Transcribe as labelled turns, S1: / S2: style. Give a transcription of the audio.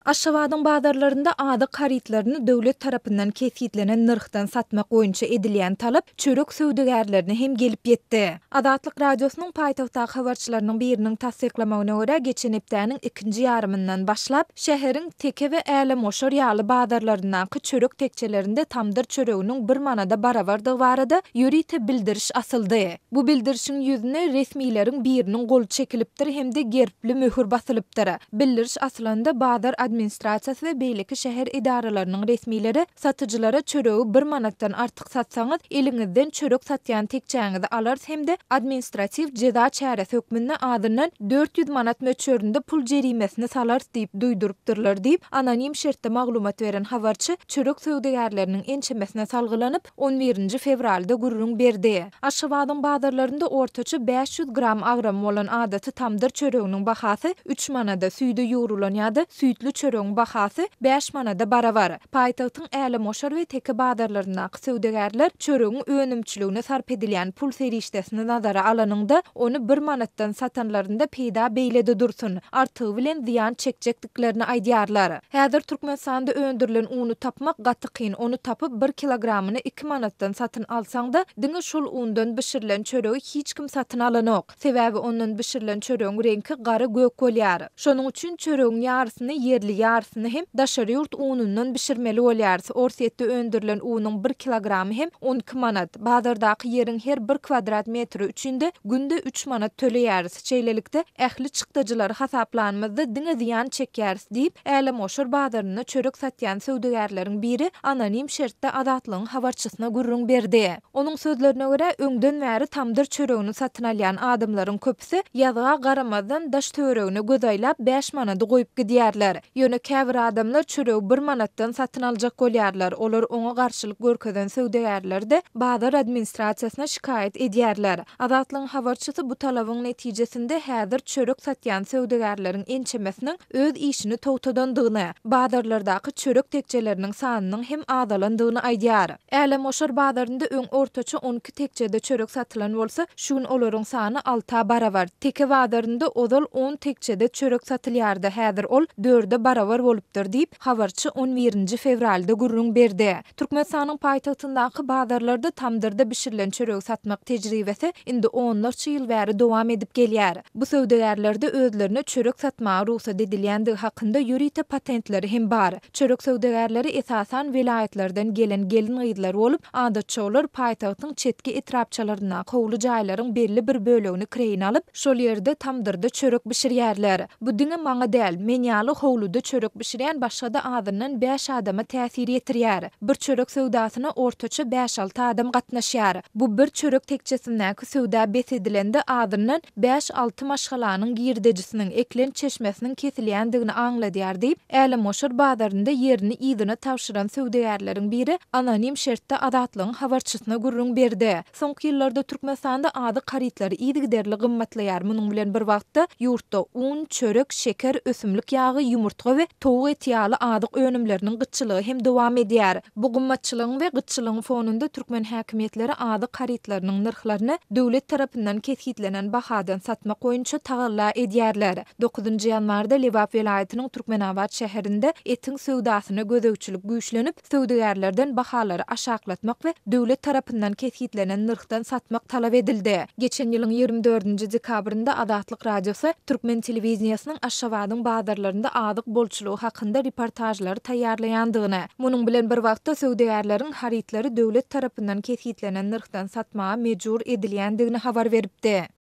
S1: Aşgabadyň bazarlarynda azyk harytlaryny döwlet tarapyndan kesgitlenen nyrhdan satmak boýunça edilýän talap çörek söwdagärlerine hem gelip ýetdi. Azatlyk Radiosynyň paýtagtdaky habarçylarynyň biriniň tassyklamagyna görä, geçen hepdäniň ikinji ýarymyndan başlap, şäheriň Teke we Älemgoşar ýaly bazarlaryndaky çörek tekjelerinde tamdyr çöreginiň bir manada barabardygy barada ýörite bildiriş asyldy. Bu bildirişiň ýüzüne resmileriň biriniň goly çekilipdir hem-de gerbli möhür basylypdyr. Bildiriş asylanda bazar administrasiýasy we beýleki şäher edaralarynyň resmileri satyjylara çöregi bir manatdan artyk satsaňyz, eliňizden çörek satýan tekjäňizi alarys hem-de administratiw jeza çäresi hökmünde azyndan 400 manat möçberinde pul jerimesini salarys diýip duýdurypdyrlar diýip, anonim şertde maglumat beren habarçy çörek söwdagärleriniň ençemesine salgylanyp, on birinji fewralda gürrüň berdi. Aşgabadyň bazarlarynda ortaça 500 gram agramy bolan adaty tamdyr çöreginiň bahasy üç manada, süýde ýugrulan ýa-da süýtli çöregiň bahasy bäş manada barabar. Paýtagtyň Älemgoşar we Teke bazarlaryndaky söwdagärler çöregiň önümçiligine sarp edilýän pul serişdesini nazara alanyňda, ony bir manatdan satanlarynda peýda beýle-de dursun, artygy bilen zyýan çekjekdiklerini aýdýarlar. Häzir Türkmenistanda öndürilen uny tapmak gaty kyn, ony tapyp bir kilogramyny iki manatdan satyn alsaň-da, diňe şol undan bişirilen çöregi hiç kim satyn alanok. Sebäbi ondan bişirilen çöregiň reňki gara gök bolýar. Şonuň üçin çöregiň ýarysyny ýerli ýarysyny hem daşary ýurt unundan bişirmeli bolýarys. Orsýetde öndürilen unuň bir kilogramy hem 12 manat. Bazardaky ýeriň her bir kwadrat metri üçin-de günde üç manat töleýäris. Şeýlelikde, ähli çykdajylary hasaplanymyzda diňe zyýan çekýäris diýip, Älemgoşar bazarynda çörek satýan söwdagärleriň biri anonim şertde Azatlygyň habarçysyna gürrüň berdi. Onuň sözlerine görä, öňden bäri tamdyr çöregini satyn alýan adamlaryň köpüsi ýazga garamazdan daş-töweregine göz aýlap bäş manady goýup gidýärler. Ýöne käbir adamlar çöregi bir manatdan satyn aljak bolýarlar, olar oňa garşylyk görkezen söwdagärleri-de bazar administrasiýasyna şikaýat edýärler. Azatlygyň habarçysy bu talabyň netijesinde häzir çörek satýan söwdagärleriň ençemesiniň öz işini togtadandygyny, bazarlardaky çörek tekjeleriniň sanynyň hem azalandygyny aýdýar. Älemgoşar bazarynda öň ortaça 12 tekjede çörek satylan bolsa, şu gün olaryň sany alta barabar. Teke bazarynda ozal on tekjede çörek satylýardy, häzir ol dörde barabar bolupdyr diýip, habarçy on birinji fewralda gürrüň berdi. Türkmenistanyň paýtagtyndaky bazarlarda tamdyrda bişirilen çöregi satmak tejribesi indi onlarça ýyl bäri dowam edip gelýär. Bu söwdagärlerde özlerine çörek satmaga rugsat edilýändigi hakynda ýörite patentleri hem bar. Çörek söwdagärleri esasan welaýatlardan gelen gelin-gyzlar bolup, adatça olar paýtagtyň çetki etrapçalaryndaky howly jaýlaryň belli bir bölegini kireýine alyp, şol ýerde tamdyrda çörek bişirýärler. Bu diňe maňa däl, men ýaly howluda çörek bişirýän başga-da azyndan bäş adama täsir ýetirýär. Bir çörek söwdasyna ortaça bäş-alty adam gatnaşýar. Bu bir çörek tekjesindäki söwda bes edilende azyndan bäş-alty maşgalanyň girdejisiniň, eklenç çeşmesiniň kesilýändigini aňladýar diýip, Älemgoşar bazarynda ýerini yzyna tabşyran söwdagärleriň biri anonim şertde Azatlygyň habarçysyna gürrüň berdi. Soňky ýyllarda Türkmenistanda azyk harytlary yzygiderli gymmatlaýar, munuň bilen bir wagtda, ýurtda un, çörek, şeker, ösümlik ýagy, ýumurtga we towuk eti ýaly azyk önümleriniň gytçylygy hem dowam edýär. Bu gymmatçylygyň we gytçylygyň fonunda türkmen häkimiýetleri azyk harytlarynyň nyrhlaryny döwlet tarapyndan kesgitlenen bahadan satmak boýunça tagalla edýärler. Dokuzynjy ýanwarda Lebap welaýatynyň Türkmenabat şäherinde etiň söwdasyna gözegçilik güýçlenip, söwdagärlerden bahalary aşaklatmak we döwlet tarapyndan kesgitlenen nyrhdan satmak talap edildi. Geçen ýylyň 24-nji dekabrynda Azatlyk Radiosy türkmen telewideniýesiniň Aşgabadyň bazarlarynda azyk bolçulygy hakynda reportažlary taýýarlaýandygyny, munuň bilen bir wagtda söwdagärleriň harytlary döwlet tarapyndan kesgitlenen nyrhdan satmaga mejbur edilýändigini habar beripdi.